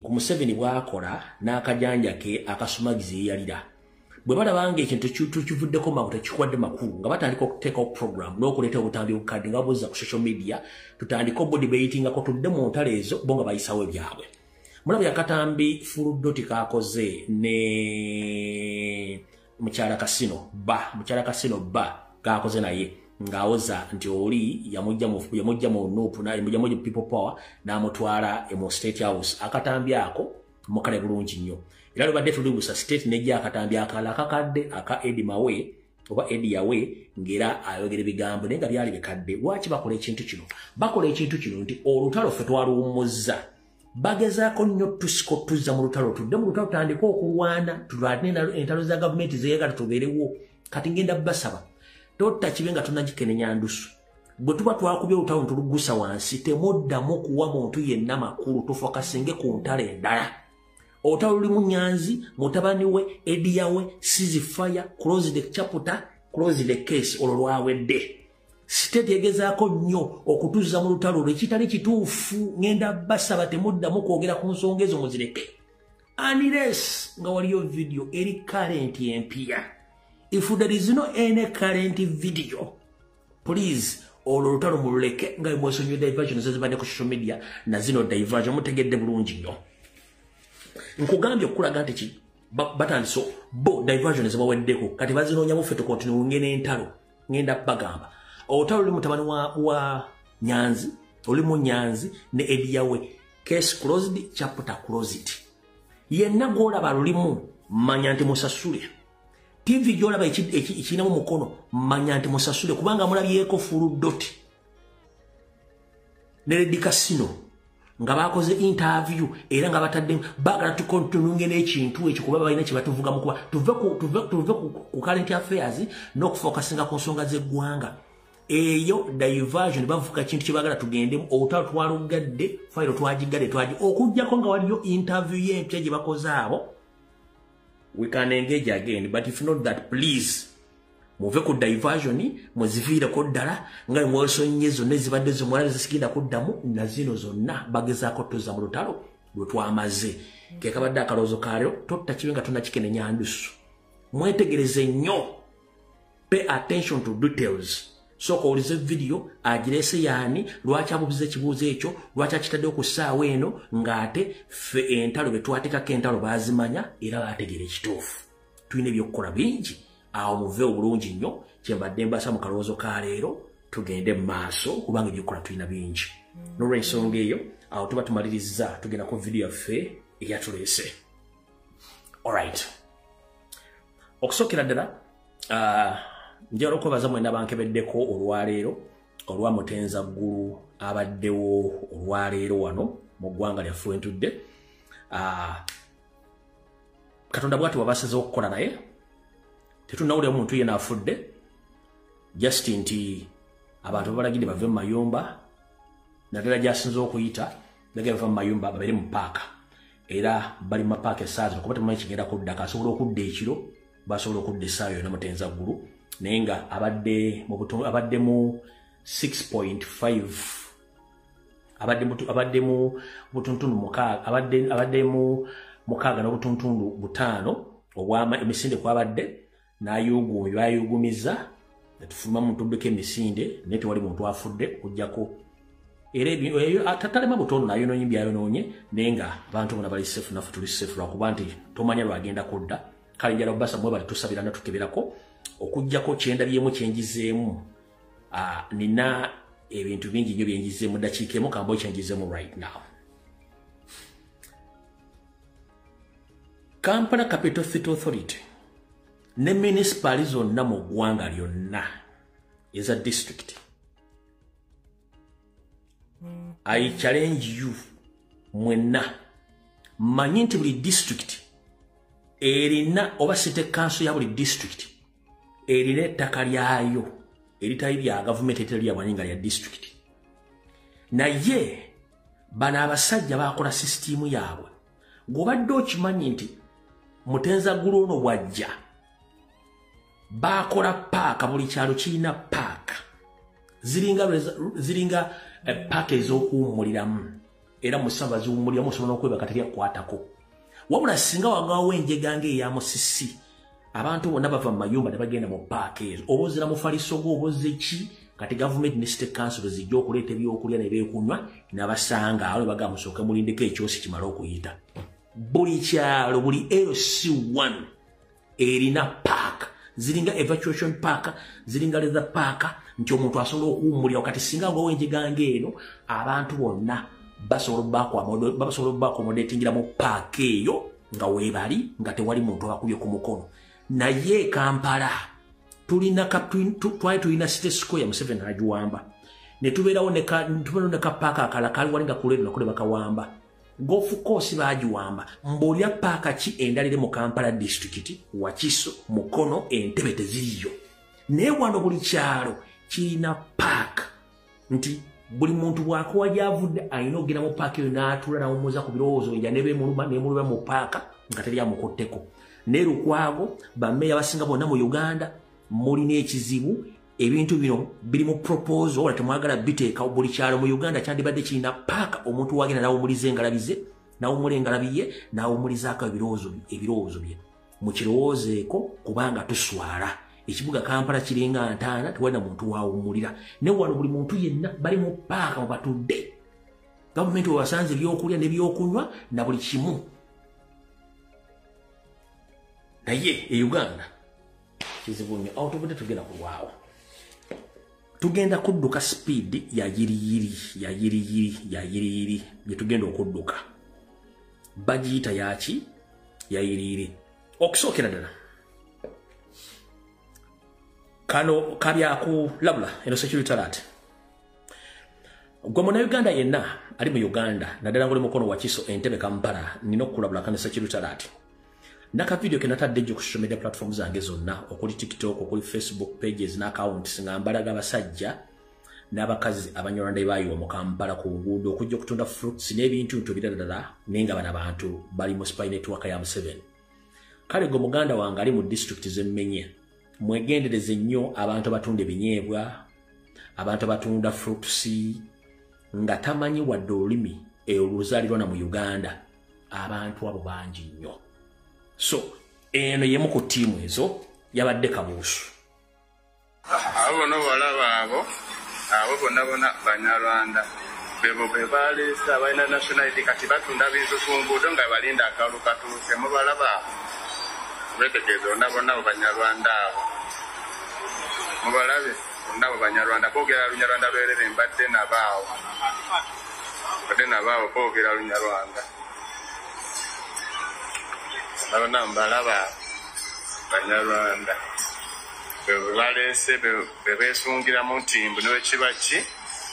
Ku Museveni bw'akola n'akajanja ke akasumagizi yeyalira. Bwe balaba nga ekintu tukivuddeko mangu tekikuwadde makulu, nga batandika okuteekawo program n'okuleeta obutambi obukadde nga buzza ku social media, tutandike obudebatingako tudde mu ntalo ezo bo nga bayisawo ebyabwe. Mulaba akatambi Full Dot kaakoze ne mukyala Kasino ba, mukyala Kasino ba kaakoze naye ng'awoza nti oli yamujja mu NUP na yamujja mu People Power n'amutwala mu State House. Akatambi ako mukale bulungi nnyo. Era lubadde tulibusa state nejja akatambi akala akakadde aka Eddie Mawe oba Eddie Yawe ng'era ayogera ebigambo naye nga byali bikadde. Lwaki bakola ekintu kino? Bakola ekintu kino nti olutalo ffe twaluwummuzza. Bagezaako nnyo tusiko tuzza mu lutalo, tudde mu lutalo tutandike okulwana, tulwane entalo za gavumenti zeeyagala tubeerewo. Kati ngenda basaba totta kibe nga tunagikenenya ndusu. Bwe tuba twakubye olutalo ntulugusa wansi, temuddamu kuwa muntu yenna makulu, tufokasinge ku ntalo endala. Olutalo lulimu Nyanzi, mutabani we, Eddie Yawe, ceasefire, close the chapter, close the case, olwo lwawedde. State egezaako nnyo okutuzza mu lutalo olwo ekitali kituufu. Ngenda basaba temuddamu kwogera ku nsonga ezo, muzireke. Unless nga waliyo video eri current empya. If there is no any current video, please, olwo olutalo mululeke nga mwesonyiwe diversion ezibadde ku social media na zino diversion mutegedde bulungi nnyo. Nkugambye okulaga nti ki batandise bo diversion ezibaweddeko, kati bazinoonya ffe tukontinuinge n'entalo. Ngenda bagamba olutalo luli mutabani wa Nyanzi, olimu Nyanzi ne Eddie Yawe, case closed, chapter closed. Yenna gw'olaba lulimu manya nti musasule. TV gy'olaba ekirinamu mukono manya nti musasule, kubanga mulabyeko Full Dot ne Lady Kasino nga bakoze interview era nga batadde baagala tukontinunge n'ekintu ekyo kuba balina kye batuvuga mu kuba tuve ku current affairs n'okufokasinga ku nsonga z'eggwanga. Eyo diversion bavuga kintu kye baagala tugendemu. Olutalo twalugadde, fayiro twagigadde, okuggyako nga waliyo interview y'empya gye bakoze abo, we can engage again, but if not that, please muve ku diversion, muziviireko ddala nga mwesonye zonna ezibadde zomwala zisigenda kuddamu na zino zonna bagezaako tuzza mu lutalo lwe twamaze. Ke kabadde akalowoozo kaalyo, totta kibe nga tonakikenenya ndusu. Mwetegereze nnyo, pay attention to details. Sooka owulize video agireese yaani, lwaki abuuza ekibuuzo ekyo, lwaki akitaddewo ku ssaawa eno ng'ate ffe entalo be twateekako entalo baazimanya era baategeera ekituufu. Tulina ebyokukola bingi, awo muve obulungi nnyo. Kyembadde mbasa mu kalowoozo ka leero, tugende mu maaso kubanga ebyokukola tulina bingi. N'olwensonga eyo awo tuba tumalirizza, tugenda ku video yaffe eyatuleese. Alright, okusookera ddala njagala okwebaza mwenna bankebeddeko olwaleero olwa Mutenza Ggulu abaddewo olwaleero wano mu ggwanga lyaffe wentudde. Katonda bw'ati wabasaze okukola naye tetunnawulira muntu yenna afudde, just nti abantu babalagidde bave mu mayumba, naddala gy'asinze okuyita bagenda bava mu mayumba babeere mu paaka, era bali mu mapaaka essaawa zino kuba temumanyi kigenda kuddako. Asobola okudda ekiro, basobola okudda essaawa yonna Mutenza Ggulu, naye nga abadde mu 6.5, abadde mu butuntundu mukaaga, abadde mu mukaaga n'obutuntundu butaano obwama emisinde kwabadde n'ayuguumi, bayugumiza netufuluma mu ntuddeko emisinde, naye tewali muntu afudde okuggyako era eyo tatalema butondo nayonoonye byayonoonye, naye nga abantu bonna bali safe, naffe tuli safe lwakuba nti tomanya lwagenda kudda. Kale njala obasa mwe bali tusabira na tukeberako okuggyako kyendabyemu kyenjizeemu. Nina ebintu bingi nnyo byenjizeemu, ddakiika emu kambo kyenjizeemu right now. Kampala Capital City Authority ne municipali zonna mu ggwanga lyonna eza district, I challenge you mwenna, mmanyi nti buli district erina oba city council ya buli district erina ettaka lyayo eritali lya gavumenti, eritali lya bwanyi nga lya district. Naye bano abasajja bakola sisitiimu yaabwe. Gw'obadde okimanyi nti Mutenza Ggulu ono bw'ajja bakola paaka, buli kyalo kirina paaka, ziringa paaka ez'okuwummuliramu. Era musamba ziwumulira musobola n'okwebaka teri akwatako. Wabula singa wagawo enjega ng'eya Musisi, abantu bonna bava mu mayumba ne bagenda mu paaka ezo, oba ozira mufaliso gwo oba ozze ki. Kati gavumenti ne state council zijja okuleeta ebyokulya ne beekunywa n'abasanga awo ne bagamba musooke mulindeko ekyosi kimale okuyita. Buli kyalo, buli LC1 erina paaka, ziringa evacuation park, ziringa leather park, nti omuntu asobola okuwummulira. Kati singa wagawo enjega ng'eno, abantu bonna basobola okuba-accommodatingira mu paaka eyo nga weebali, nga tewali muntu abakubye ku mukono. Naye Kampala twali tulina City Square, Museveni agiwamba, ne tubeerawo ne ka paaka akala kali wali nga kuleero nako ne bakawamba. Golf course baagiwamba. Mbuulira paaka ki endala eri mu Kampala disitulikiti, Wakiso, Mukono, Entebbe teziriyo. Naye wano buli kyalo kirina paaka, nti buli muntu bw'akowa gy'avudde alina okugenda mu paaka eyo n'atuula n'awummuza ku birowoozo, enja ne beemuluma n'emuluma mu paaka nga teri amukutteko. Ne Lukwago, bammeeya abasinga bonna mu Uganda mulina ekizibu, ebintu bino biri mu proposal wala temwagala biteeka. Buli kyalo mu Uganda kyandibadde kirina paaka omuntu wagenda n'awumuliza engalabi ze, n'awummula engalabi ye, n'awumulizaako ebirowoozo bye. Mukirowoozeeko kubanga tuswala. Ekibuga Kampala kiringa ntaana, tewali na muntu wawummulira. Ne wano buli muntu yenna bali mu paaka mwe batudde. Gavumenti webasanze ebyokulya n'ebyokunywa na buli kimu. Naye e Uganda kizibu nnyo. Awo tuvudde tugenda kulwawo, tugenda kudduka speed ya yiriyiri ya yiriyiri ya yiriyiri. Gye tugenda okudduka bagiyita yaki? Ya yiriyiri. Okusookera ddala kano kabyakulabula, eno security alert. Gwe munnayuganda yenna ali mu Uganda, naddala ng'oli Mukono, Wakiso, Entebbe, Kampala, nina okukulabula kano security alert. Nakavidiyo ke natadde ejjo ku social media platform zange zonna, okuli TikTok, okuli Facebook pages ne accounts, nga mbalaga abasajja n'abakazi Abanyarwanda bayiwa mu Kampala ku nguudo okujja okutunda fruits n'ebintu ntu ebirala ddala, naye nga bano abantu bali mu spy network ya Museveni. Kale gwe muganda wange ali mu district zemmenye, mwegendereze nnyo abantu abatunda ebinyeebwa, abantu abatunda fruits nga tamanyi wadde olulimi oluzaalirwana mu Uganda. Abantu abo bangi nnyo. So eno yemu ku ttiimu ezo yabadde Kabuusu. Abo bonna balaba, abo bonna bonna Banyarwanda, bebo be baleese abalina nationality. Kati batunda bintu ku nguudo nga balinda akalulu katuuse. Mubalaba abo, betegeeza bonna bonna bo Banyarwanda. Abo mubalabe bonna bo Banyarwanda, boogera Lunyarwanda lwerere. Mbadde nabaawo, mbadde nabaawo, boogera Lunyarwanda bonna mubalaba, Banyarwanda bwe baleese be beesungiramu nti mbu ne bwekiba ki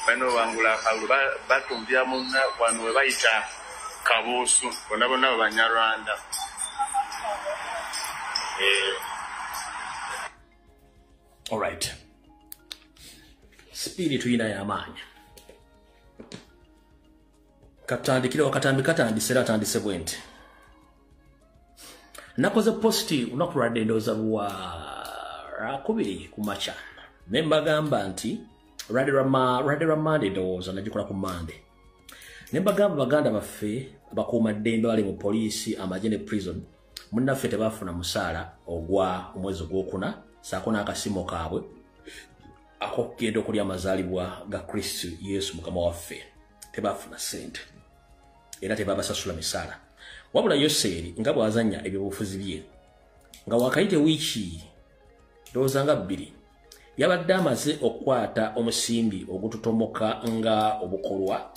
balina obangula akalulu. Batumbya munna wano we bayita Kabuusu, bonna bonna bo Banyarwanda. Alright, speed tuyina y'amaanyi. Katandikire wakatambi katandise, era atandise bwe nti nakoze post lunaku lwadde, ndowooza lwa Lwakubiri ku makya, ne mbagamba nti lwadde lwa Mande, ndowooza nagikola ku Mande, ne mbagamba baganda baffe abakuumaddembe bali mu poliisi, amagye ne prison munnaffe tebafuna musaala ogwa omwezi ogwokuna, saako n'akasimo kaabwe ak'okugenda okulya amazaalibwa ga Kristu Yesu Mukama waffe. Tebafuna ssente era tebabasasula misaala. Wabula Yoseeri nga bw'azannya ebyobufuzi bye, nga wakayite wiiki ndowooza nga 2, yabadde amaze okukwata omusimbi ogututomoka nga obukolwa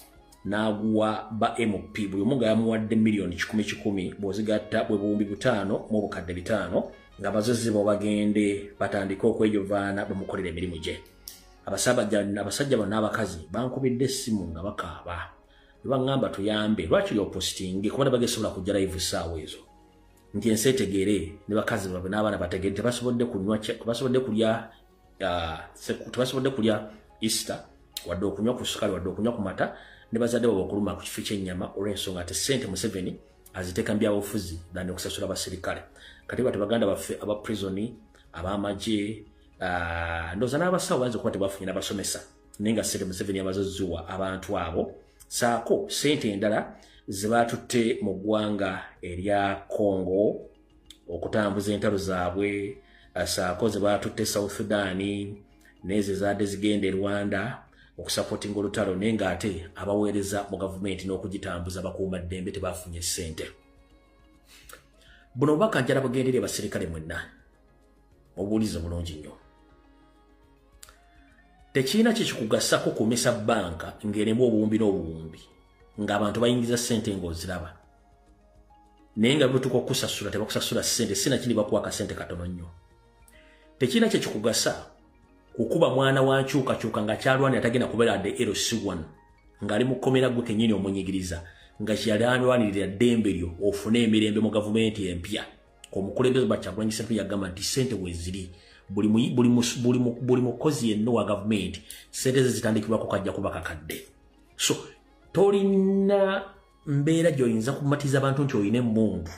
n'aguwa ba MP, buli omu nga yamuwadde miliyoni 100 100, bw'ozigatta bwe 5,500, nga bazozi bo bagende batandike okwejovaana bamukolera emirimu gye. Abasajja bano n'abakazi bankubidde essimu nga bakaaba ne baŋŋamba tuyambe, lwakiri opositinge kuba tebagesobola kujja live ssaawa ezo, nti ensi etegeere ne bakazi baabwe n'abaana bategeere tebasobodde kunywa, tebasobodde kulya, tebasobodde kulya Easter, wadde okunywa ku sukali, wadde okunywa ku mata, ne bazadde baabwe okuluma ku kifo ky'ennyama, olw'ensonga ate ssente Museveni aziteeka mu byabufuzi than okusasula abasirikale. Kati bati baganda baffe aba prison, ab'amagye, ndowooza n'abasawo bayinza okuba tebafunye, n'abasomesa, naye nga ssente Museveni amaze ziwa abantu abo. Saako ssente endala ze baatutte mu ggwanga erya Congo okutambuza entalo zaabwe, saako ze baatutte South Sudan n'ezo ezaadde zigenda e Rwanda okusupportinga olutalo, naye ng'ate abaweereza mu gavumenti n'okugitambuza bakuumaddembe tebafunye ssente. Buno obubaka njala bugendere abaserikale mwenna, obuwulize bulungi nnyo. Tekirina kikikugasa kukuumisa bbanka ng'erimu obuwumbi n'obuwumbi, ng'abantu bayingiza ssente ng'oziraba, naye nga bwetuuka okukusasula tebakusasula ssente, sinakindi bakuwa akasente katono nnyo. Tekirina kyekikugasa kukuba mwana wa nkyukakyuka nga kyalwanira tagenda kubeera dde LC1 ng'ali mu kkomera gwe kennyini omunyigiriza, nga kyeyali alwanirira ddembe lyo ofune emirembe mu gavumenti empya. Omukulembeze Kyagulanyi Ssentamu yagamba nti ssente weeziri, buli mukozi yenna wa gavumenti ssente ze zitandikibwako kajja kuba kakadde. So tolina mbeera gy'oyinza kumatiza abantu nti olina emmundu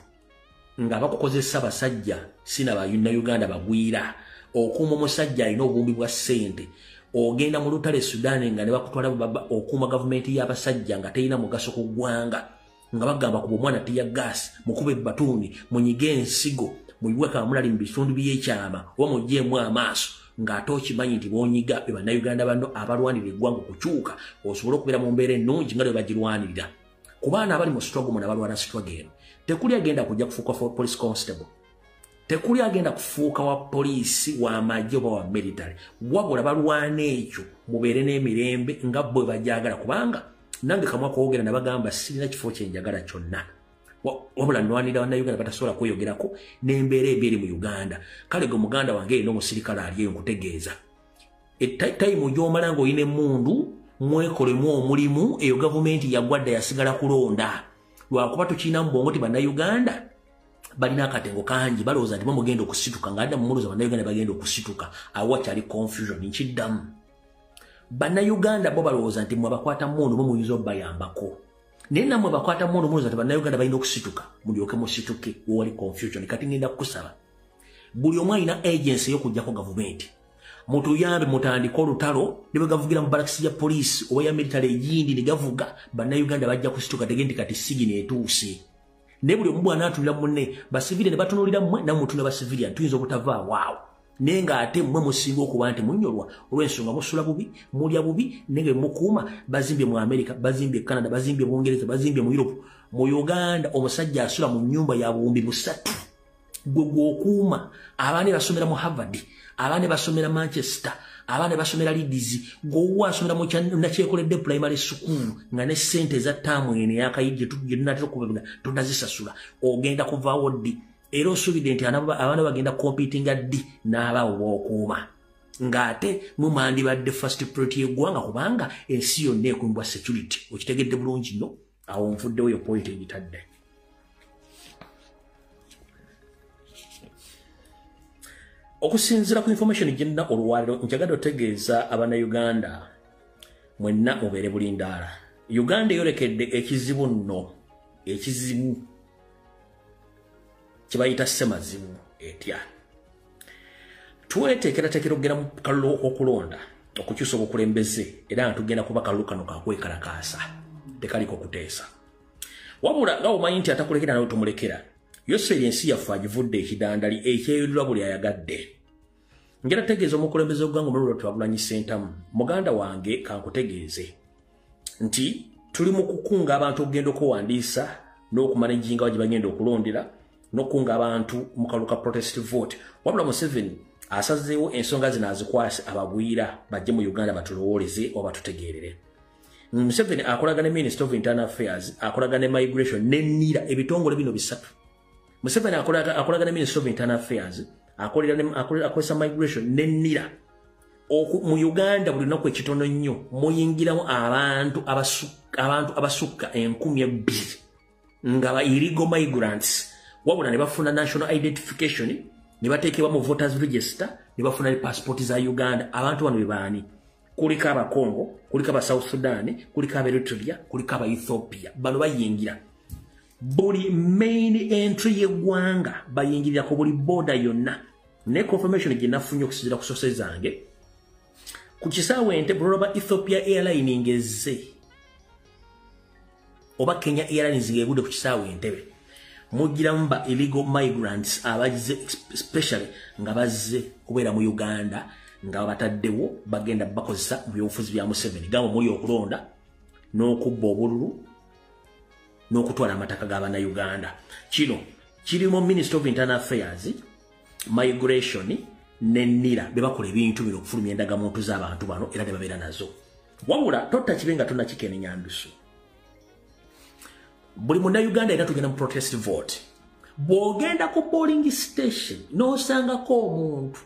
nga bakukozesa abasajja sina bannayuganda bagwira. Okuuma omusajja alina obuwumbi bwa ssente, ogenda mu lutalo e Sudan nga ne bakutwala okuuma gavumenti y'abasajja nga terina mugaso ku ggwanga, nga bagamba kuba omwana tear gas, mukube ebatuuni, munyige ensigo, muyiwe kamulali mu bitundu by'ekyama oba muggyemu amaaso, ng'ate okimanyi nti b'onyiga be bannayuganda banno abalwanirira eggwanga okukyuka osobole okubeera mu mbeera ennungi nga bwe bagirwanirira. Ku baana abali mu struggle muno abalwana struggle eno, tekuli agenda kujja kufuuka police constable, tekuli agenda kufuuka wa poliisi, wa magye oba wa military, wabula balwana ekyo mubeere n'emirembe nga bwe bajagala. Kubanga nange kamwa kwogera nabagamba sirina kifo kye njagala kyonna, wabula nnwanirira bannayuganda batasobola kweyogerako n'embeera embi eri mu Uganda. Kale gwe muganda wange erina omusirikale ali eyo nkutegeeza, etayimu gy'omala ng'olina emmundu mwekolemu omulimu, eyo gavumenti yagwadda yasigala kulonda. Lwakuba tukirina mu bwongo ti bannayuganda balina akatengo kangi, balowooza nti bamugenda okusituka, nga adda mumulowooza bannayuganda bagenda okusituka, awo wakyali confusion. Nkiddamu, bannayuganda bo balowooza nti mwe abakwata mmundu mwe muyinza obbayambako, naye nammwe abakwata mmundu mulowooza nti bannayuganda balina okusituka, mulyoke musituke, wewali confusion. Kati ngenda kukusaba buli omu alina agency ey'okuggyako gavumenti, mutuyambe mutandike olutalo, ne bwe gavugira mu balakisi ya poliisi oba ya military egindi ne gavuga, bannayuganda bajja kusituka tege nti kati sigino etuuse. Naye buli omu bw'anaatunuulira munne, basivilian ne batunuulira mmwe, nammwe mutunula basivilian, tuyinza obutavaawo awo. Naye ng'ate mmwe musinga okuba nti munnyolwa olw'ensonga musula bubi, mulya bubi, naye nga mukuuma. Bazimbye mu America, bazimbye Canada, bazimbye Bungereza, bazimbye mu Europe. Mu Uganda omusajja asula mu nnyumba ya 3000, gwe gw'okuuma. Abaana basomera mu Harvard, abaana basomera Manchester, abaana basomera Leeds, gwe asomera mu Nakyekoledde primary school nga ne ssente eza ttaamu eno eyakayijje tunatera okubaga tonazisasula, ogenda kuvaawo ddi? Era osuubidde nti abaana bagenda competinga ddi n'abaawo b'okuuma, ng'ate mwe mwandibadde first priority y'eggwanga, kubanga ensi yonna ekuumibwa security. Okitegedde bulungi nno? Awo nvuddewo eyo point egitadde. Okusinziira ku information gye nnina olwaleero, njagadde otegeeza abannayuganda mwenna mubeere bulindaala. Uganda eyolekedde ekizibu nno, ekizibu kye bayita ssemazibu etya. Tweteekerateekera okugenda mu kalulu okulonda okukyusa obukulembeze, era nga tugenda kuba kalulu kano kakwekalakaasa, tekaliko kuteesa. Wabula nga omanyi nti atakulekera nawe tumulekera, Yoseri ensi yaffe agivudde ekidandali ekyeyulirwa buli ayagadde. Ngera tegeeza omukulembeze w'eggwanga omululu Kyagulanyi Ssentamu, muganda wange kankutegeeze nti tuli mu kukunga abantu okugenda okuwandiisa n'okumanaginga wa gye bagenda okulondera n'okukunga abantu mu kalulu ka protest vote. Wabula Museveni asazeewo ensonga zino azikwase abagwira bajje mu Uganda batulowooleze oba batutegeerere. Museveni akolagana ne Minister of Internal Affairs, akolagana ne Migration ne NIRA, ebitongole bino bisatu. Museveni akolagana ne Minister of Internal Affairs, akozesa Migration ne NIRA. Mu Uganda buli lunaku ekitono nnyo muyingiramu abantu abasukka 2000 nga ba illegal migrants, wabula ne bafuna national identification, ne bateekebwa mu voters register, ne bafuna ne passport za Uganda. Abantu bano be baani? Kuliko Abakongo, kuliko aba South Sudan, kuliko aba Eritrea, kuliko aba Ethiopia. Bano bayingira buli main entry y'eggwanga, bayingirira ku buli border yonna. Ne confirmation gye nafunye okusinziira ku sources zange, ku kisaawe Entebbe olaba Ethiopia Airline ng'ezze oba Kenya Airlines ng'egudde ku kisaawe Entebbe, mugiramu ba illegal migrants abazze, especially nga bazze kubeera mu Uganda, nga bataddewo bagenda bakozesa mu byobufuzi bya Museveni, gamba muli okulonda n'okubba obululu n'okutwala amataka g'abannayuganda. Kino kirimu Minister of Internal Affairs, Migration ne NIRA, be bakola ebintu bino okufulumya endagamuntu z'abantu bano era ne babeera nazo. Wabula totta kibe nga tonnakikenenya ndusu. Buli munnayuganda era tugenda mu protest vote. Bw'ogenda ku polling station n'osangako omuntu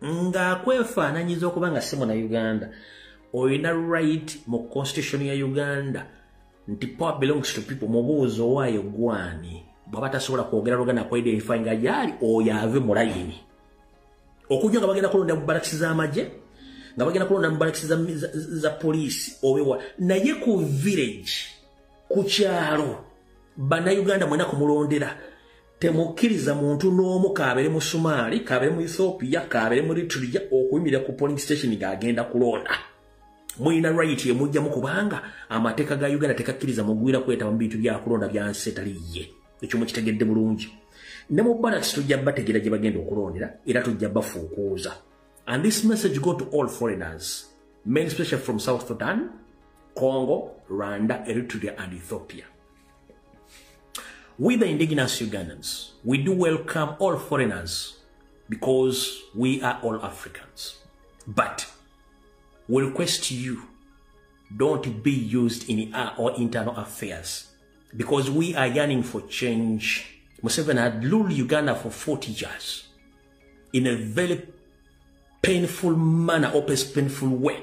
ng'akwefaananyiza okuba nga si munnayuganda, olina right mu constitution ya Uganda nti power belongs to people. Mubuuzo owaayo gwani, bw'aba tasobola kwogera Luganda kweidentify nga gyali, oyo ave mu layini. Okujja nga bagenda kulonda mu barracks z'amagye, nga bagenda kulonda mu barracks za poliisi obewa, naye ku village, ku kyalo, bannayuganda mwena kumulondera. Temukkiriza muntu n'omu, kaabere mu Somaali, kaabere mu Ethiopia, kaabere mu Eritrea, okuyimirira ku polling station ng'agenda kulonda. Mulina right emugjamu, kubanga amateeka ga Uganda tekakkiriza mugwira kwetaba mu bintu bya kulonda bya nsi etali ye. Ekyo mukitegedde bulungi. Ne mu barracks tujja bategeera gye bagenda okulondera era tujja bafuukuuza. And this message go to all foreigners, men especially from South Sudan, Congo, Rwanda, Eritrea and Ethiopia. We the indigenous Ugandans, we do welcome all foreigners because we are all Africans. But we request you, don't be used in our internal affairs because we are yearning for change. Museveni had ruled Uganda for 40 years in a very painful manner, or painful way,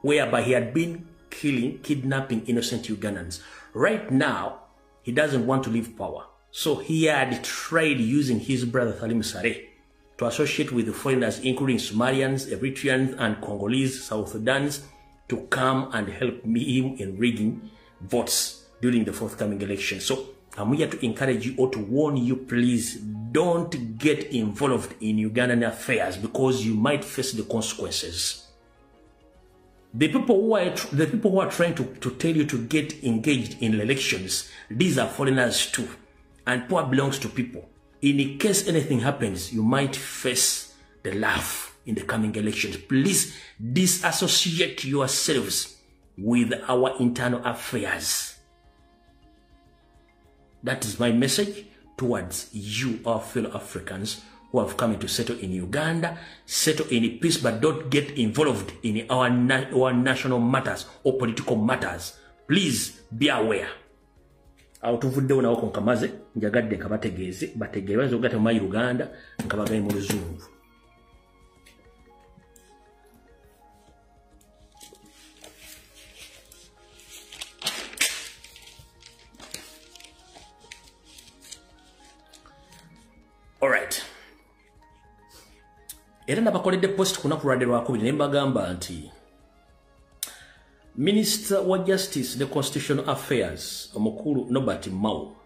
whereby he had been killing, kidnapping innocent Ugandans. Right now, he doesn't want to leave power. So he had tried using his brother Salim Saleh to associate with the foreigners, including Somalians, Eritreans, and Congolese, South Sudanese, to come and help him in rigging votes during the forthcoming election. So I'm here to encourage you or to warn you, please don't get involved in Ugandan affairs because you might face the consequences. The people who are trying to tell you to get engaged in elections, these are foreigners too, and power belongs to people. In case anything happens, you might face the laugh in the coming elections. Please disassociate yourselves with our internal affairs. That is my message towards you, our fellow Africans who have come to settle in Uganda. Settle in peace, but don't get involved in our national matters or political matters. Please be aware. Awo tuvuddewo nawo ko nkamaze, njagadde nkabategeeze, bategeere bayinza okugatta mu Uganda, nkabagaye mu Luzungu. Alright. Era nabakoledde post ku lunaku lwadde lwakubiri ne mbagamba nti Minister wa Justice ne Constitutional Affairs omukulu Norbert Mao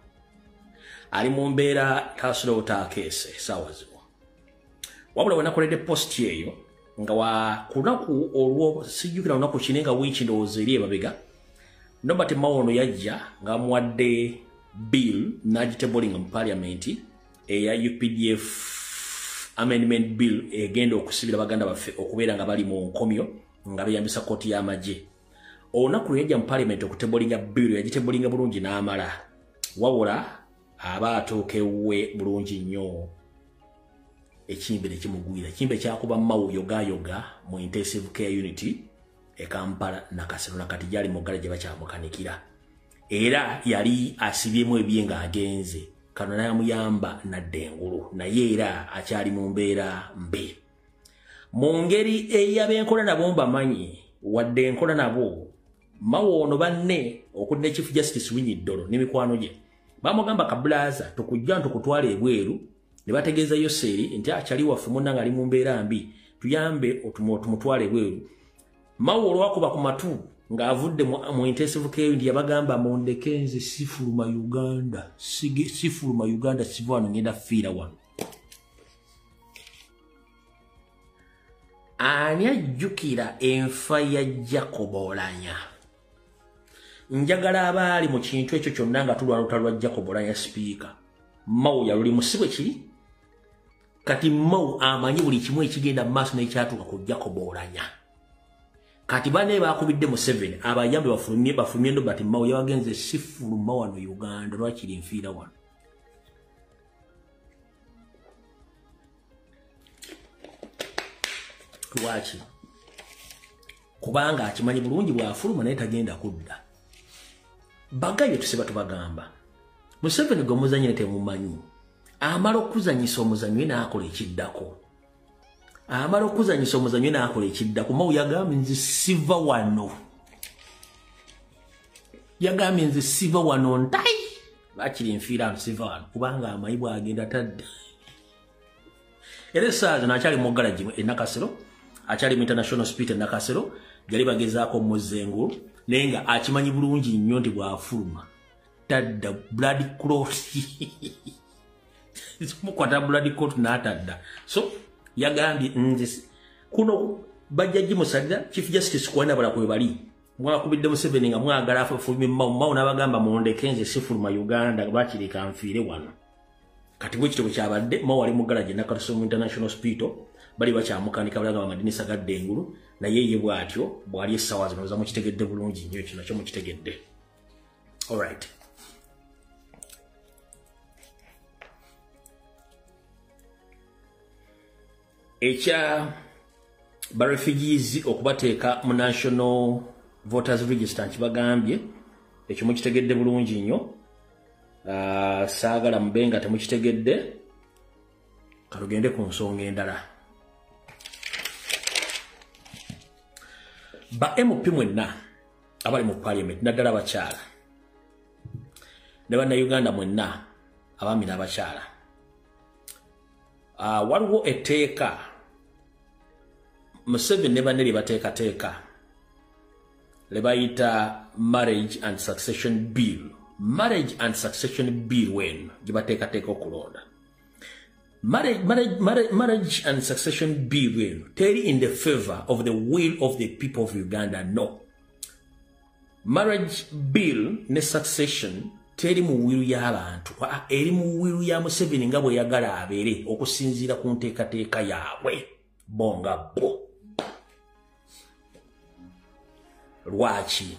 ali mu mbeera tasobola butaakeese essaawa zino. Wabula we nakoledde post eyo nga wa ku lunaku olwo, sijjukira lunaku ki, nga wiiki ndowooza eri emabega, Norbert Mao ono yajja ng'amuwadde bill n'agitablinga mu parliament eya UPDF Amendment Bill egenda okusibira baganda baffe okubeera nga bali mu nkomyo nga beyambisa kooti y'amagye. Olunaku lwe yajja mu parliament okutablinga bill, yagitablinga bulungi n'amala, wabula aba atuuka ewuwe bulungi nnyo ekimbe ne kimugwira. Ekimbe kyakuba Mao yogayoga mu intensive care unit e Kampala Nakasero, nakati gyali mu ggala gye bakyamukanikira. Era yali asibyemu ebye ng'agenze, kano n'amuyamba nadda engulu, naye era akyali mu mbeera mbi. Mu ngeri ey'abenkola nabo mbamanyi, wadde enkola nabo, Mao ono banne okuli ne Chief Justice Winyi Dollo n'emikwano gye bamugamba, kabulaza tukujja ntukutwala ebweru, ne bategeeza Yoseri nti akyali waffe munnange ali mu mbeera mbi, tuyambe tumutwale ebweru. Mao olwakuba ku matu ng'avudde mu intensive care unit yabagamba, mundeke nze sifuluma Uganda, sifuluma Uganda, siva wano, ngenda fiira wano. Ani ajjukira enfa ya Jacob Oulanyah? Njagala abaali mu kintu ekyo kyonna nga tulwana olutalo lwa Jacob Oulanyah Speaker. Mao yaluli musibwe kiri. Kati Mao amanyi buli kimu ekigenda mu maaso n'ekyatuuka ku Jacob Oulanyah. Kati bane bakubidde Museveni abayambe bafulumye Robert Mao yabagenze sifuluma wano Uganda lwakiri nfiira wano. Lwaki? Kubanga akimanyi bulungi bw'afuluma naye tagenda kudda. Bagayo tusiba tubagamba. Museveni gwe muzanyi temumanyi. Amala okuzanyisa omuzanyi n'akola ekiddako. Amala okuzanyisa omuzanyi n'akola ekiddako. Mao yagambye nze siva wano. Yagambye nze siva wano ntai. Lwakiri nfiira siva wano kubanga amanyi bw'agenda tadda. Era essaawa zino akyali mu garagi e Nakasero, akyali mu International Hospital e Nakasero, yali bagezaako omuzza engulu, naye nga akimanyi bulungi nnyo nti bw'afuluma tadda blood clot. Mukwata blood clot n'atadda. So yagambye nze kuno bajja gimusalira Chief Justice Kuwanabala kwe bali. Mwakubidde Museveni nga mwagala afulume Mao, Mao n'abagamba mundeke nze sifuluma Uganda lwakiri nfiire wano. Kati bwe kityo bwe kyabadde, Mao ali mu garagi e Nakasero International Hospital, bali bakyamukanika balagamba amadinisa gadda engulu, naye ye bw'atyo bw'ali essaawa zino oza mukitegedde bulungi nnyo kino kyo mukitegedde. Alright. Ekya ba refugees okubateeka mu National Voters Register nkibagambye, ekyo mukitegedde bulungi nnyo. Saagala mube nga temukitegedde, kalugende ku nsonga endala. Ba MP mwenna abali mu parliament naddala abakyala ne bannayuganda mwenna abaami n'abakyala, waliwo etteeka Museveni ne banne lye bateekateeka le bayita Marriage and Succession Bill. Marriage and Succession Bill weno gye bateekateeka okulonda. Marriage and Succession Bill weno teri in the favor of the will of the people of Uganda, no. Marriage Bill ne succession teri mu will y'abantu, eri mu will ya Museveni nga bwe yagala abeere okusinziira ku nteekateeka yaabwe bo nga bo. Lwaki?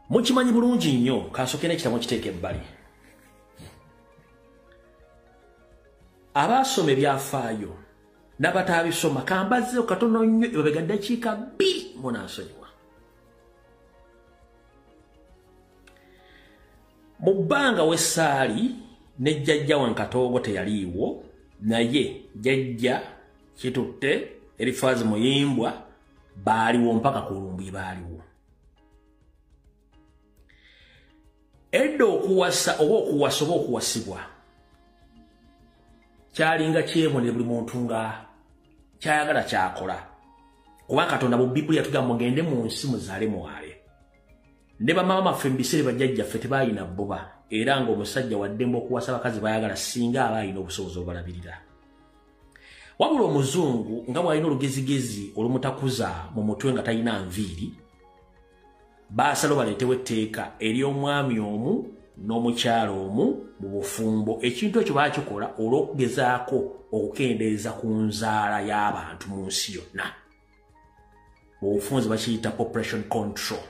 Mukimanyi bulungi nnyo, kansooke n'ekitabo kiteeka ebbali. Abaasoma ebyafaayo n'abataabisoma kambazzeeyo katono nnyo ebabega ddakiika 2 munansonyiwa. Mu bbanga w'essaali ne jjajja wange Katoogo teyaliiwo, naye jjajja Kitutte Erifaazi Muyimbwa baaliwo mpaka ku Lumbuye baaliwo. Edda okuwasa oba okuwasa oba okuwasibwa kyalinga kyebonere buli muntu nga kyayagala kyakola. Kubanga Katonda mu Bibuli yatugamba mugende mu nsi muzaale mwale. Ne bamaama baffe mu biseera bajjajjaffe tebalina bbuba, era ng'omusajja waddembe okuwasa abakazi bayagala singa aba alina obusobozi obubalabirira. Wabula omuzungu nga bw'alina olugezigezi olumutakuza mu mutwe nga talina nviiri, baasala baleetewo etteeka ery'omwami omu n'omukyala omu mu bufumbo. Ekintu ekyo baakikola olw'okugezaako okukendeeza ku nzaala y'abantu mu nsi yonna. Mu bufunze bakiyita population control.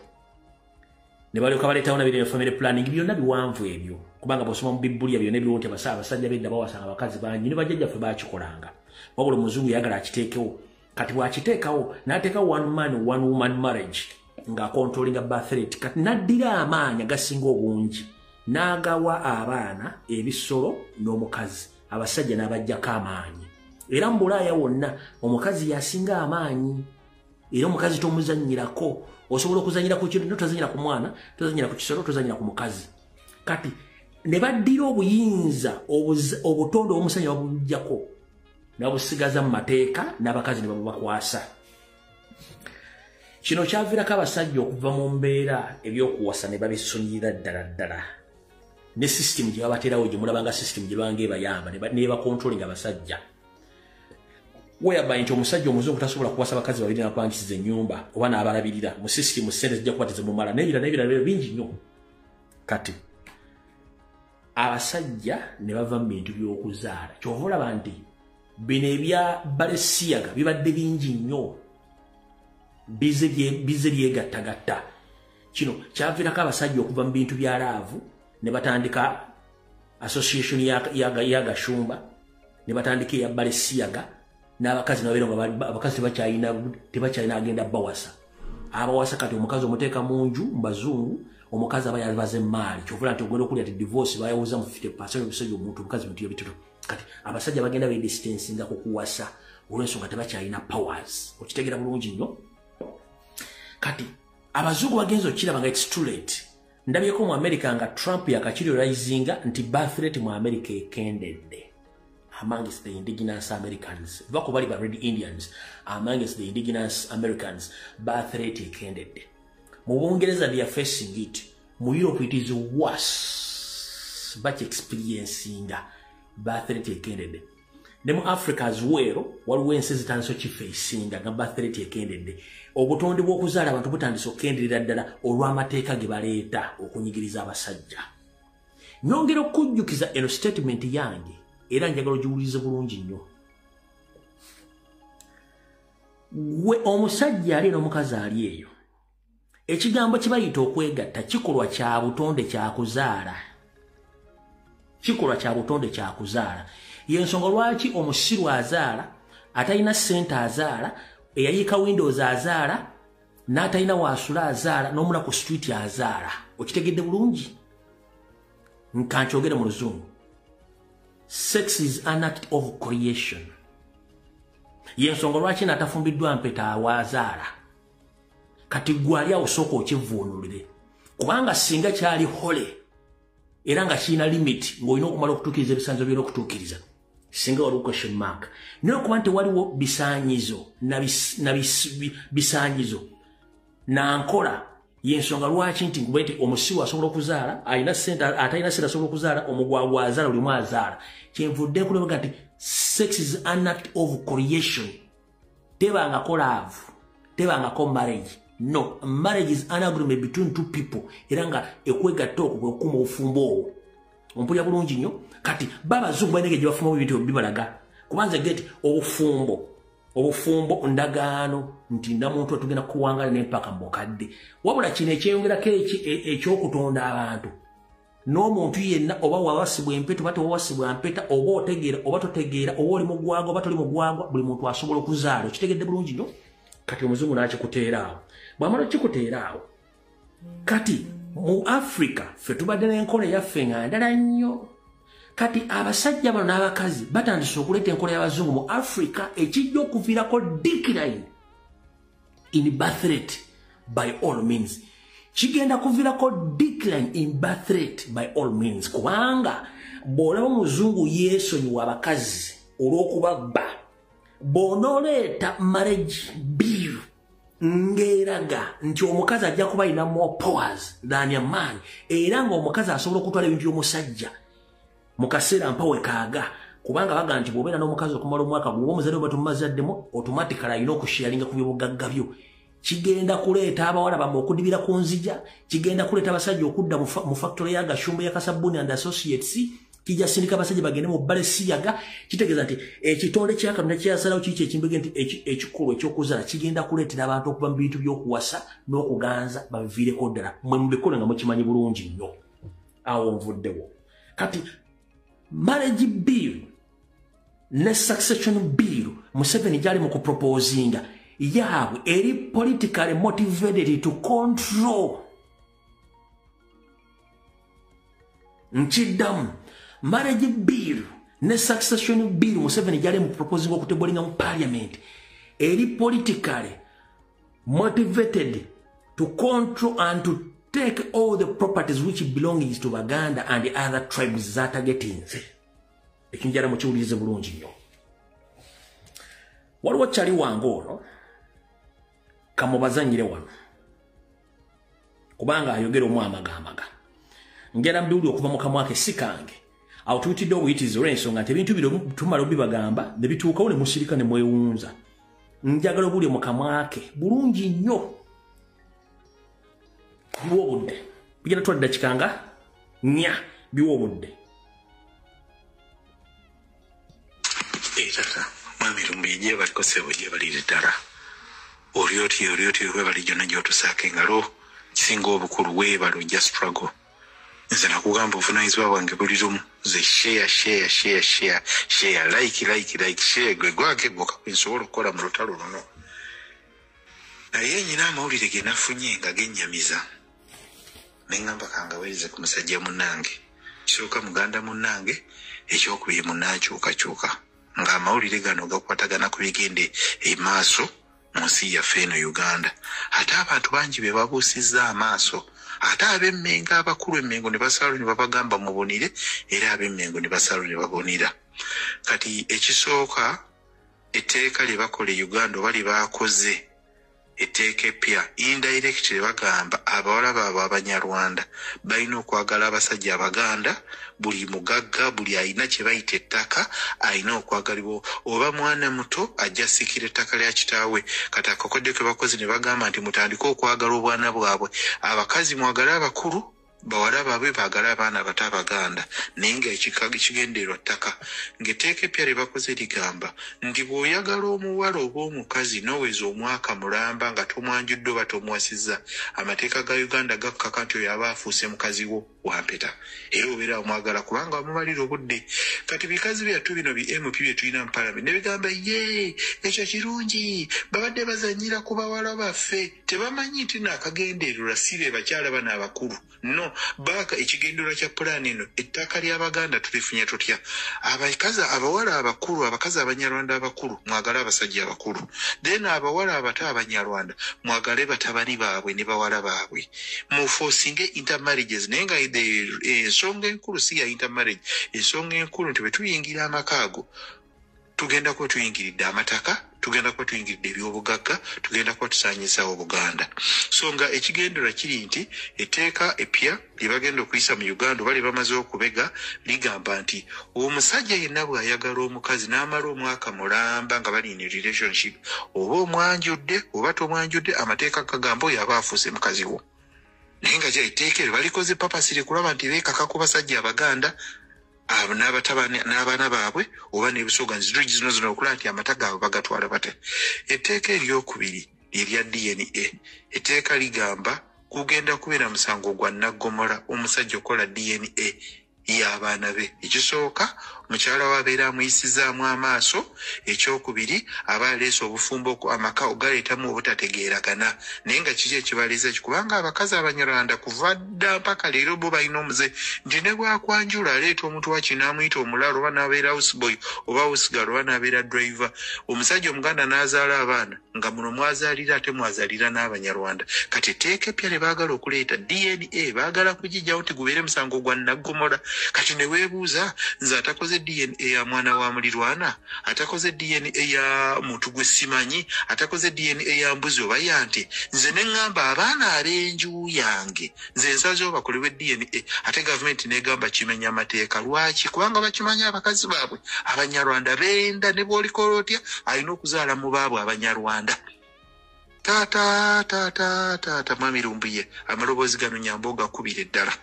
Ne balyoka baleetawo nabiri family planning, byonna biwanvu ebyo, kubanga bw'osoma mu Bibuli byonna ebiriwo nti abasajja b'edda bawasanga abakazi bangi ne bajjajjaffe baakikolanga. Wabula omuzungu yayagala akiteekewo. Kati bw'akiteekawo n'ateekawo one man one woman marriage ng'akontrolinga birth rate. Kati n'addira amaanyi agasinga obungi n'agawa abaana ebisolo n'omukazi, abasajja n'abaggyako amaanyi. Era mu Bulaaya wonna omukazi yasinga amaanyi, era omukazi tomuzannyirako. Osobola okuzannyira ku kintu, tozannyira ku mwana, tozannyira ku kisolo, tozannyira ku mukazi. Kati ne baddira obuyinza obutonde obw'omusajja babuggyako n'abusigaza mu mateeka n'abakazi ne babubakwasa. Kino kyaviirako abasajja okuva mu mbeera ebyokuwasa ne babisonyirira ddala ddala. Ne system gye babateerawo gye mulaba nga system gye banga ebayamba ne bakontrolinga abasajja. Whereby nti omusajja omuzungu tasobola kuwasa bakazi babiri n'apangisiza ennyumba oba n'abalabirira mu system, ssente zijja kuba tezimumala, n'ebirala bingi nnyo. Kati abasajja ne bava mu bintu by'okuzaala. Kyova olaba nti bino ebya Balenciaga bibadde bingi nnyo, bize byegattagatta. Kino kyaviirako abasajja okuva mu bintu bya love ne batandika association ya Gashumba, ne batandika eya Balenciaga, n'abakazi nabeera nga abakazi tebakyalina agenda bawasa. Abawasa kati omukazi omuteeka mu nju mu bazungu, omukazi aba yabaze emaali. Kyova nti ogenda okulya ti divorce bayawuza mu 50% omusajja omuntu omukazi bintu ebitono. Kati abasajja bagenda bedistancinga ku kuwasa olw'ensonga tebakyalina powers. Okitegeera bulungi nnyo. Kati abazungu bagenza okiraba nga it's too late. Ndabyeko mu America nga Trump yakakirealizinga nti birth rate mu America ekendedde amongst the indigenous Americans. Bako bali ba Red Indians, amongst the indigenous Americans birth rate ekendedde. Mu Bungereza they are facing it. Mu Europe it is worse, but experiencing birth rate ekendedde. Ne mu Africa as well waliwo ensi zitandise okifacinga nga birth rate ekendedde. Obutonde bw'okuzaala abantu butandise okukenderera ddala olw'amateeka ge baleeta okunyigiriza abasajja. Nyongera okujjukiza eno statement yange, era njagala ogiwulirize bulungi nnyo. Gwe omusajja ali n'omukazi ali eyo, ekigambo kye bayita okwegatta kikolwa kya butonde kya kuzaala. Kikolwa kya butonde kya kuzaala. Yensonga lwaki omusiru azaala, atalina ssente azaala, eyayiika windows azaala, n'atalina waasula azaala, n'omula ku street azaala. Okitegedde bulungi? Nkankyogere mu Luzungu. Sex is an act of creation. Yensonga lwaki n'atafumbiddwa mpeta awazaala. Kati gwe ali awo sooka okivvuunulire, kubanga singa kyali holy era nga kirina limit ng'olina okumala okutuukiriza ebisaanyizo by'olina okutuukiriza, singa waliwo question mark. Naye okuba nti waliwo bisaanyizo na bisaanyizo na nkola, yensonga lwaki nti nkuba nti omusiru asobola okuzaala, alina ssente, atalina ssente asobola okuzaala, omugwagwa azaala, buli omu azaala. Kyenvudde nkulaba nti sex is an act of creation. Tebangako love, tebangako marriage. No, marriage is an agreement between two people, era nga ekwegatta okwo bwe kukuma obufumbo obwo. Ompulira bulungi nnyo? Kati babazungu balina engeri gye bafumamu ebintu bibalaga. Kubanza geti obufumbo ndagaano nti ndamuntu atugenda kuwangala n'empaka mu bukadde. Wabula kino ekyeyongerako ekyokutonda abantu, n'omuntu yenna oba wawasibwa empeta oba tewawasibwa mpeta, oba otegeera oba totegeera, oba oli mugwagwa oba toli mugwagwa, buli muntu asobola okuzaala. Okitegedde bulungi nnyo? Kati omuzungu n'akikuteera awo. Bw'amala okikuteera awo, kati mu Africa ffe tubadde n'enkola eyaffe nga ndala nnyo. Kati abasajja bano n'abakazi batandise okuleeta enkola y'abazungu mu Africa, ekijja okuviirako decline in birth rate by all means. Kigenda kuviirako decline in birth rate by all means, kubanga bw'olaba omuzungu yeesonyiwa abakazi olw'okubabba, bw'onooleeta marriage bill ng'eraga nti omukazi ajja kuba alina more powers than a man, era ng'omukazi asobola okutwala ebintu by'omusajja mu kaseera mpawe kaaga, kubanga baga nti bw'obeera n'omukazi okumala omwaka gwoba omuzadde oba tomumazaddemu, automatically alina okusharinga ku byobugagga byo. Kigenda kuleeta abawala bammwe okudibira ku nzija, kigenda kuleeta abasajja okudda mu factory ya Gashumba ya Kasabuni and Associates, kijja sindika abasajja bagende mu Balenciaga. Kitegeeza nti ekitonde kya Katonda kyeyasalawo kiki ekimbege nti ekikulu ekyokuzaala kigenda kuleetera abantu okuva mu bintu by'okuwasa n'okuganza babiviireko ddala. Mmwe mubikole nga mukimanyi bulungi nnyo. Awo nvuddewo. Kati marriage bill ne succession bill Museveni gyali mu kuproposinga yaabwe eri politically motivated to control. Nkiddamu, marriage bill ne succession bill Museveni gyali mu proposing okutablinga mu parliament eri politically motivated to control and to take all the properties which belongs to Baganda and the other tribes zatagetinze. Ekinjala mukiwulirize bulungi nnyo. Waliwo kyali wange ono kamubazanyire wano, kubanga ayogera omu amagamaga. Ngera mbiwuli okuva mu kamwa ke si kange. Awo tuyitidde obuyitirizi olw'ensonga nti ebintu bino tumala obibagamba ne bituukawo ne musirika ne mwewunza. Njagala obulye mu kamwa ke bulungi nnyo. Biwa obudde. Bigenda twala ddakiika nga 4 biwa obudde. Tata, mwami Lumbuye gyebaliko ssebo gyebalire ddala. Oli otyo weebale gyonna gy'otusaako engalo kisinga obukulu weebale ojja struggle. Nze nakugamba obuvunaanyizibwa bwange buli lumu nze share share share share share like like like share gwe gwake gwokka gwe nsobola okukola mu lutalo luno. Naye nnyina amawulire ge nafunye nga gennyamiza ne ŋŋamba kangaweereze ku musajja munnange. Kisooka muganda munnange, ekyokubiri munnankyukakyuka. Ng'amawulire gano gakwatagana ku bigende emaaso mu nsi yaffe eno Uganda. Ate abantu bangi be babuusizza amaaso. Ate ab'Emmengo abakulu Emmengo ne basalawo ne babagamba mubonire, era ab'Emmengo ne basalawo ne babonera. Kati ekisooka etteeka lye bakola e Uganda oba lye baakoze etteeka eppya indirectly bagamba abawala baabwe Abanyarwanda balina okwagala abasajja Abaganda, buli mugagga, buli alina kye bayita ettaka alina okwagalibwa, oba mwana muto ajja asikira ettaka lya kitaawe. Kati akakodde ke bakoze ne bagamba nti mutandike okwagala obwana bwabwe, abakazi mwagale abakulu, bawala baabwe baagale abaana abato Abaganda, naye nga ekigendererwa ttaka. Ng'etteeka eppya lye bakoze ligamba nti bw'oyagala omuwala oba omukazi n'oweza omwaka mulamba nga tomwanjudde oba tomuwasizza, amateeka ga Uganda gakkaka nti oyo aba afuuse mukazi wo wampeta, era obeera omwagala kubanga wamumalira obudde. Kati bikazi byattu bino bi MP bye tulina mu Parliament ne bigamba ye ekyo kirungi, babadde bazannyira ku bawala baffe, tebamanyi nti naakagendererwa si be bakyala bano abakulu. No baaka ekigendererwa kya pulaani eno, ettaka ly'Abaganda tulifunye tutya? Abakazi abawala abakulu, abakazi Abanyarwanda abakulu mwagale abasajja abakulu, then abawala abato Abanyarwanda mwagale batabani baabwe ne bawala baabwe, muforcinge intermarriages. Naye nga ensonga enkulu si ya intermarriage, ensonga enkulu nti bwe tuyingira amaka ago tugenda kuba tuyingiridde amataka, tugenda kuba tuyingiridde ebyobugagga, tugenda kuba tusaanyisaawo Obuganda. So nga ekigendererwa kiri nti etteeka eppya lye bagenda okuyisa mu Uganda oba lye bamaze okubega ligamba nti omusajja yenna bw'ayagala omukazi n'amala omwaka mulamba nga bali in relationship, oba omwanjudde oba tomwanjudde, amateeka gagamba oyo aba afuuse mukazi wo. Naye nga etteeka eryo balikoze papasire kulaba nti beekaka ku basajja Abaganda n'abaana baabwe oba n'ebusoga nzirungi zino zino okulaba nti amata gaabwe bagatwala batya. Etteeka eryokubiri lyerya DNA. Etteeka ligamba kugenda kubeera musango gwa naggomola omusajja okukola DNA y'abaana be. Ekisooka mukyala we abeera amuyisizaamu amaaso, ekyokubiri aba aleese obufumbo amaka ogaleetamu obutategeeragana. Naye nga kiki ekibaleese ki? Kubanga abakazi Abanyarwanda kuva dda mpaka leero bo balina omuze nti ne bw'akwanjula aleeta omuntu waki n'amuyita omulaalo oba n'abeera houseboy oba housegirl oba n'abeera driver. Omusajja Omuganda n'azaala abaana nga muno mwazaalira ate mwazaalira n'Abanyarwanda. Kati etteeka eppya lye baagala okuleeta DNA baagala kugijjawo nti gubeere musango gwa naggomola. Kati ne weebuuza nze atakoze DNA ya mwana wa mulirwana, atakoze DNA ya muntu gwe simanyi, atakoze DNA ya mbuzi oba ya nte, nze ne ŋŋamba abaana ab'enju yange nze nsazeewo bakolebwe DNA, ate gavumenti n'egamba kimenya amateeka. Lwaki? Kubanga bakimanyi abakazi baabwe Abanyarwanda benda ne bw'olikola otya alina okuzaala mu baabwe Abanyarwanda. Taata taata taata mwami Lumbuye, amaloboozi gano nyamba ogakubire ddala.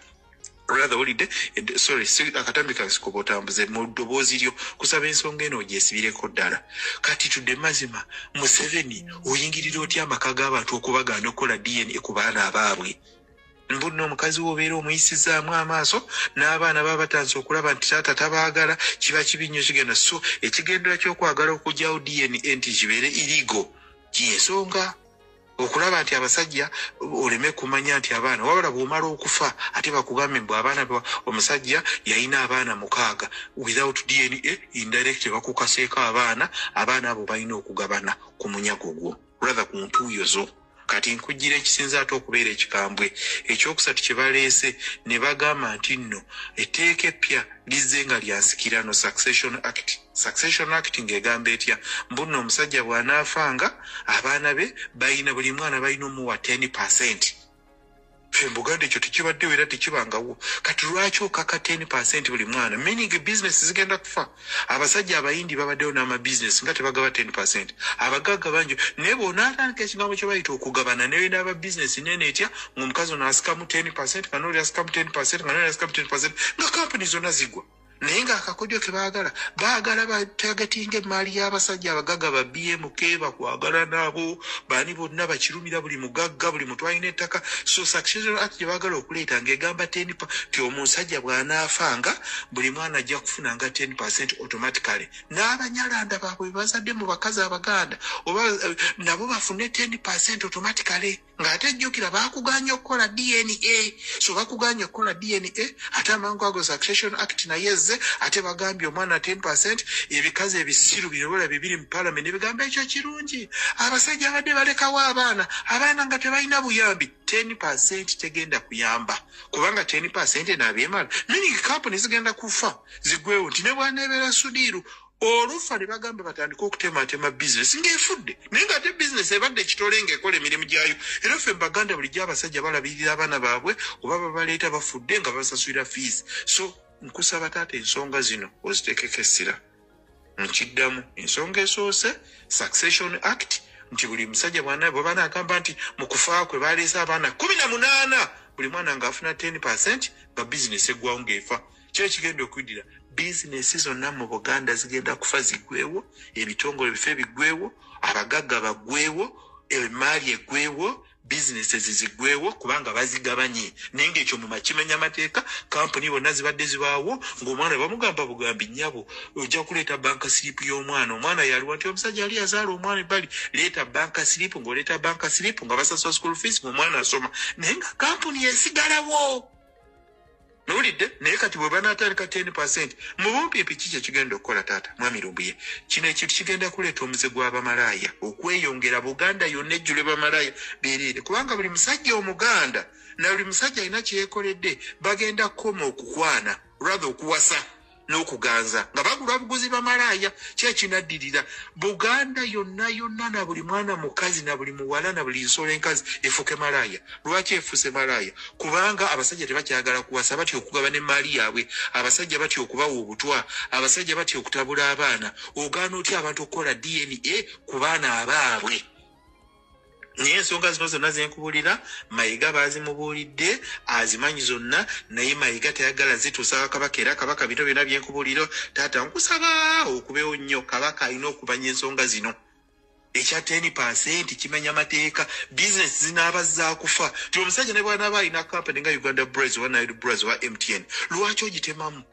Rather owulidde, sorry, akatambi kange sikuba otambuze mu ddoboozi lyo kusaba ensonga eno ogyesibireko ddala. Kati tudde mazima, Museveni oyingirira otya amaka g'abantu okubagaana okukola DNA ku baana abaabwe? Mbunno omukazi wo obeera omuyisizaamu amaaso n'abaana baba batandise okulaba nti taata tabaagala, kiba kibi nnyo kigenda. So ekigendera ky'okwagala okuggyawo DNA nti kibeere illegal ky'ensonga okulaba nti abasajja oleme kumanya nti abaana, wabula bw'omala okufa ate bakugambe mbu abaana omusajja yalina abaana 6 without DNA indirect bakukaseeko abaana, abaana abo balina okugabana ku munyago gwo, rather ku ntuuyo zo. Kati nkujjira ekisinza ate okubeera ekikambwe ekyokusatu kye baleese ne bagamba nti nno etteeka eppya lizze nga lya nsikirano, Succession Act. Succession Act ng'egamba etya? Mbu nno omusajja bw'anaafanga abaana be balina buli mwana balina omuwa 10%. Ffe mu Buganda ekyo tekibaddewo era tekibangawo. Kati lwaki okaka 10% buli mwana? Meaning business zigenda kufa. Abasajja Abayindi babaddewo n'amabizinesi nga tebagaba 10%, abagagga bangi. Naye bw'onaatandika ekigambo kye bayita okugabana, naye n'aba bizinesi nene etya, ng'omukazi ono asikamu 10%, nga n'oli asikamu 10%, nga n'oli asikamu 10%, nga kampuni zonna zigwa. Naye ng'akakodyo ke baagala, baagala batargetinga emaali y'abasajja abagagga ba BMK, bakwagala naabo baani bonna bakirumira, buli mugagga, buli muntu alina ettaka. So Succession Act gye baagala okuleeta ng'egamba 10 ti omusajja bw'anaafanga, buli mwana ajja kufunanga 10% automatically, n'abanyalanda baabwe bazadde mu bakazi Abaganda oba nabo bafune 10% automatically. Ng'ate jjukira baakuganya okukola DNA. So bakuganya okukola DNA, ate amangu ago Succession Act naye ezze, ate bagambye omwana 10%. Ebikazi ebisiru bino bola bibiri mu parliament ebigamba ekyo kirungi, abasajja abadde balekawo abaana, abaana nga tebalina buyambi. 10% tegenda kuyamba, kubanga 10% enabyemala, meaning company zigenda kufa zigwewo. Nti ne bwaneebeera Sudiiru olufa ne bagamba batandike okutematema bizinesi ng'efudde, naye ng'ate bizinesi ebadde ekitole ng'ekola emirimu gyayo. Era ffe Baganda bulijjo abasajja balabirira abaana baabwe oba babaleeta bafudde nga basasulira fees. So nkusaba taata, ensonga zino oziteekeko essira. Nkiddamu, ensonga esoose, Succession Act, nti buli musajja bwana bwe banaagamba nti mu kufa kwe baleese abaana 18, buli mwana ng'afuna 10%, nga bizinesi eggwawo ng'efa. Kyo ekigenda okuddira, bizinesi zonna mu Buganda zigenda kufa ziggwewo, ebitongole bife biggwewo, abagagga baggwewo, emaali eggwewo, bizinesi ziziggwewo, kubanga bazigabanye. Naye ngaekyo mu makimenya amateeka. Kampuni bonna zibadde zibaawo ng'omwana bamugamba bugambi, "Nnyabo, ojja kuleeta bank slip y'omwana." Omwana yaliwa nti omusajja yali yazaala omwana ebbali, leeta bank slip, ng'oleeta bank slip nga basasula school fees, ng'omwana asoma, naye nga kampuni esigalawo. Nowulidde? Naye kati bwe banaatandika 10% mu bumpimpi, ki kyekigenda okukola taata mwami Lumbuye? Kino ekintu kigenda kuleeta omuze gw'abamalaaya okweyongera. Buganda yonna ejjule bamalaaya beereere, kubanga buli musajja Omuganda na buli musajja alina kyeyekoledde bagenda kukoma okukwana, rather okuwasa n'okuganza, nga bagula buguzi bamalaaya. Kyekinaddirira, Buganda yonna yonna, na buli mwana mukazi, na buli muwala, na buli nsolo enkazi efuuke malaaya. Lwaki efuuse malaaya? Kubanga abasajja tebakyagala kuwasa, batya okugabana emaali yaabwe, abasajja batya okubawa obutwa, abasajja batya okutabula abaana. Ogaana otya abantu okukola DNA ku baana abaabwe? Naye ensonga zino zonna zenkubulira, Mayiga baazimubuulidde, azimanyi zonna, naye Mayiga tayagala zituusa Kabaka. Era Kabaka, bino byonna byenkubulira taata, nkusaba okubeewo nnyo. Kabaka alina okumanya ensonga zino. Ekya 10% kimenya amateeka, bizinesi zinaaba zaakufa. Ti omusajja ne bwanaaba alina kampani nga Uganda Breweries oba Nile Breweries oba MTN, lwaki ogitemamu?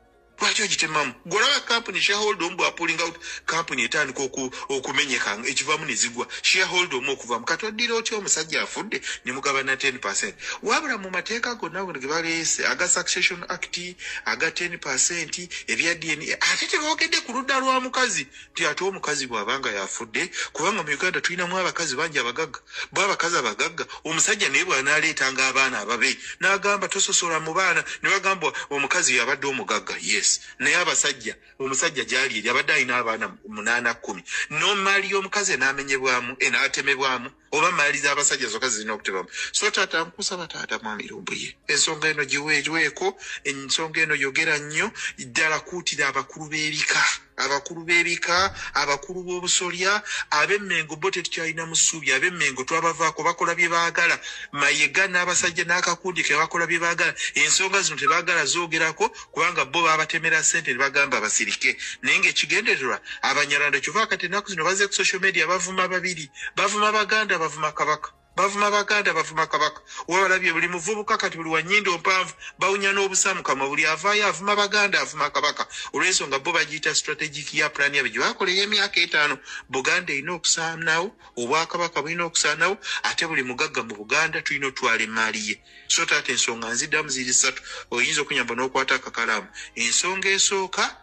Lwaki ogitemamu? Golaba kampuni, shareholder omu bwapulling out, kampuni etandika okumenyeka, ekivaamu ne zigwa, shareholder omu okuvamu. Kati oddira otya omusajja afudde ne mugabana 10%? Wabula mu mateeka gonna ge baleese, aga Succession Act, aga 10%, ebya DNA, ate teboogedde ku ludda lwa mukazi, nti ate omukazi bw'abanga yafudde, kubanga mu Uganda tulinamu abakazi bangi abagagga, bo abakazi abagagga, omusajja naye bw'anaaleetanga abaana ababe n'agamba tososola mu baana, ne bagamba omukazi yabadde omugagga, yes, naye abasajja, omusajja gyali eri abadde alina abaana 8, 10, nomaali y'omukazi enaamenyebwamu, enaatemebwamu, oba maali z'abasajja zokka zirina okutemamu? So taata, nkusaba taata mwami Lumbuye, ensonga eno giweerweko, ensonga eno yogera nnyo ddala, kuutira abakulu b'ebika, abakulu b'ebika, abakulu b'obusolya. Ab'Emmengo bo tetukyalina mu ssuubi. Ab'Emmengo twabavaako, bakola bye baagala. Mayega n'abasajja n'akakundi ke bakola bye baagala. Ensonga zino tebaagala zoogerako, kubanga bo babatemera ssente ne bagamba basirike, naye ng'ekigendererwa Abanyarwanda. Kyova kati ennaku zino bazze ku social media, bavuma babiri, bavuma Baganda, bavuma Kabaka, bavuma Baganda, bavuma Kabaka. Wabalabye buli muvubuka kati, buli wanyindo mpanvu, bawunya n'obusamu kamwa, buli avaayo avuma Baganda, avuma Kabaka, olw'ensonga bo bagiyita strategic ya plan yabe gye bakola ey'emyaka 5. Buganda erina okusaanawo, obwakabaka bulina okusaanawo, ate buli mugagga mu Buganda tulina otwala emaali ye. So taata, ensonga nziddamu ziri ssatu, oyinza okunyamba n'okwata akakalaamu. Ensonga esooka,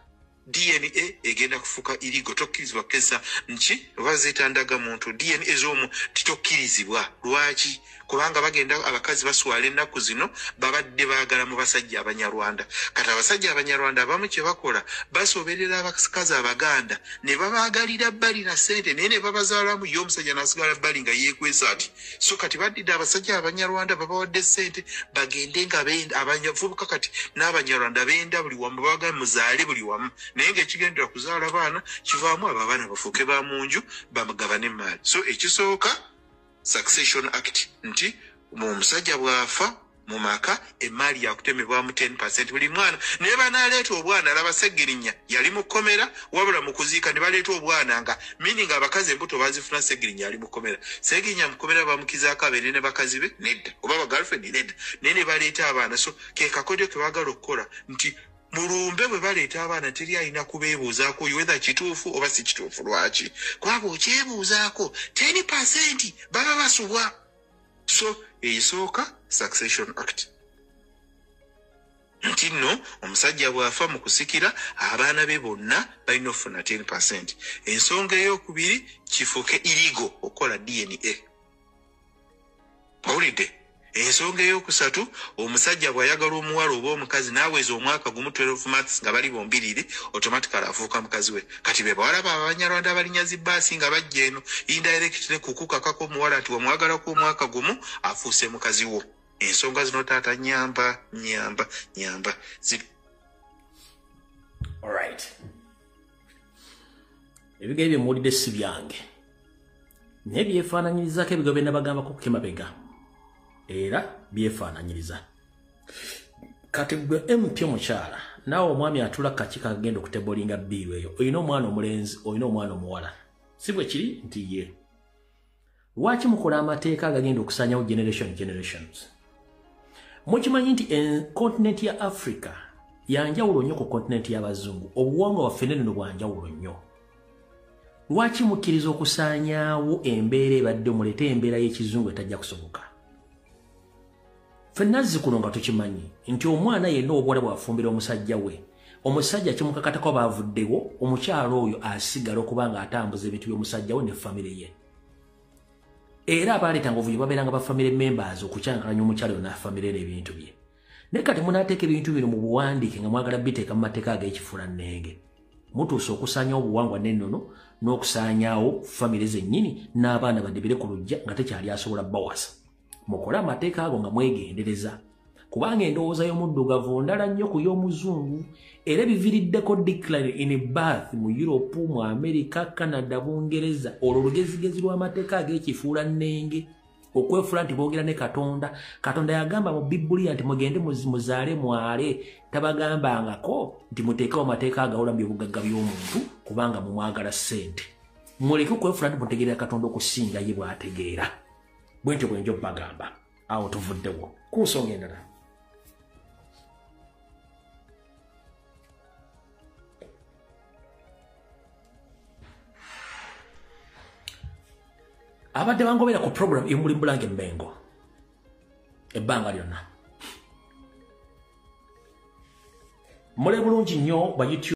DNA egenda kufuuka illegal, tokkirizibwa kukozesa nki oba ziyita ndagamuntu, DNA z'omu titokkirizibwa. Lwaki? Kubanga bagenda abakazi baswala ennaku zino, babadde baagala mu basajja Abanyarwanda. Kati abasajja Abanyarwanda abamu kye bakola, basoberera abakazi Abaganda ne babaagalira bbali na ssente, naye ne babazaalamu, ye omusajja n'asigala bbali nga yeekwesa ati. So kati baddidde abasajja Abanyarwanda, babawadde ssente bagende nga abavubuka kati n'Abanyarwanda benda buli wamu, babaga muzaale buli wamu, naye ng'ekigendera kuzaala baana kivaamu abo abaana bafuuke ba mu nju bamugabane emaali. So ekisooka, Succession Act, nti omusajja bw'afa mu maka emaali yakutemebwamu 10% buli mwana. Naye banaaleeta obwana, laba Segirinya yali mu kkomera, wabula mu kuziika ne baleeta obwana, nga meaning abakazi embuto bazifuna Segirinya ali mu kkomera. Segirinya mu kkomera bamukizaako abeere ne bakazi be? Nedda. Oba ba girlfriend? Nedda. Naye ne baleeta abaana. So ke kakodyo ke baagala okukola nti mulumbe bwe baleeta abaana teri alina kubeebuuzaako whether kituufu oba si kituufu. Lwaki? Kubanga okyebuuzaako 10% baba basubwa. So eyisooka, Succession Act, nti nno omusajja bw'afa mu kusikira abaana be bonna balina okufuna 10%. Ensonga eyokubiri, kifuuke illegal okukola DNA. Owulidde? Ensonga eyokusatu, omusajja bw'ayagala omuwala oba omukazi n'aweza omwaka gumu, 12 months, nga bali bombiriri, automatically afuuka mukazi we. Kati be bawala baaba Abanyarwanda abalinnya zibbaasi nga bajja eno, indirectly kukukakako omuwala nti wamwagalako omwaka gumu, afuuse mukazi wo. Ensonga zino taata nyamba nyamba nyamba. Alright, ebigambo bye muwulidde si byange, naye byefaananyirizaako ebigambo bye nabagambako kukemabega, era byefaananyiriza. Kati gwe MP omukyala, naawe omwami atula kaki kagenda okutebolinga bill eyo, olina omwana omulenzi, olina omwana omuwala, si bwe kiri nti ye? Lwaki mukola amateeka agagenda okusaanyawo generations? Mukimanyi nti continent ya Africa yanjawulo nnyo ku continent y'abazungu. Obuwangwa bwaffe neno bwanjawulo nnyo. Lwaki mukkiriza okusaanyaawo embeera ebadde, muleete embeera y'ekizungu etajja kusoboka? Ffenna zikuno nga tukimanyi nti omwana yenna obuwala bw'afumbira omusajja we, omusajja kimukakatako baavuddewo, omukyala oyo asigala okuba nga atambuza ebintu by'omusajja we ne famire ye. Era abaleetanga obuvuyo babeeranga ba family members okukyankalanya omukyala oyo n'afamire n'ebintu bye. Naye kati munaateeka ebintu bino mu buwandiike nga mwagala biteeka mu mateeka ag'ekifulannenge, mutuuse okusaanyawo obuwangwa n'ennono n'okusaanyaawo famire zennyini, n'abaana badibire ku luggya nga tekyali asobola bawasa. Mukole amateeka ago nga mwegendereza, kubanga endowooza y'omuddugavu ndala nnyo ku y'omuzungu, era biviiriddeko decline in birth mu Europe, mu America, Canada, Bungereza, olwo olugezigezi lw'amateeka ag'ekifuulannenge, okwefuula nti boogera ne Katonda. Katonda yagamba mu Bibbuliya nti mugende muzaale mwale, tabagambangako nti muteekewo amateeka agawula mu byobugagga by'omuntu kubanga mumwagala ssente. Muleke okwefuula nti mutegeerera Katonda okusinga ye bw'ategeera. Bwe ntyo bwe njo bagamba. Awo tuvuddewo ku nsonga endala. Abadde bangobera ku program emuli Mbulange Mmengo ebbanga lyonna, mule bulungi nnyo ba YouTube.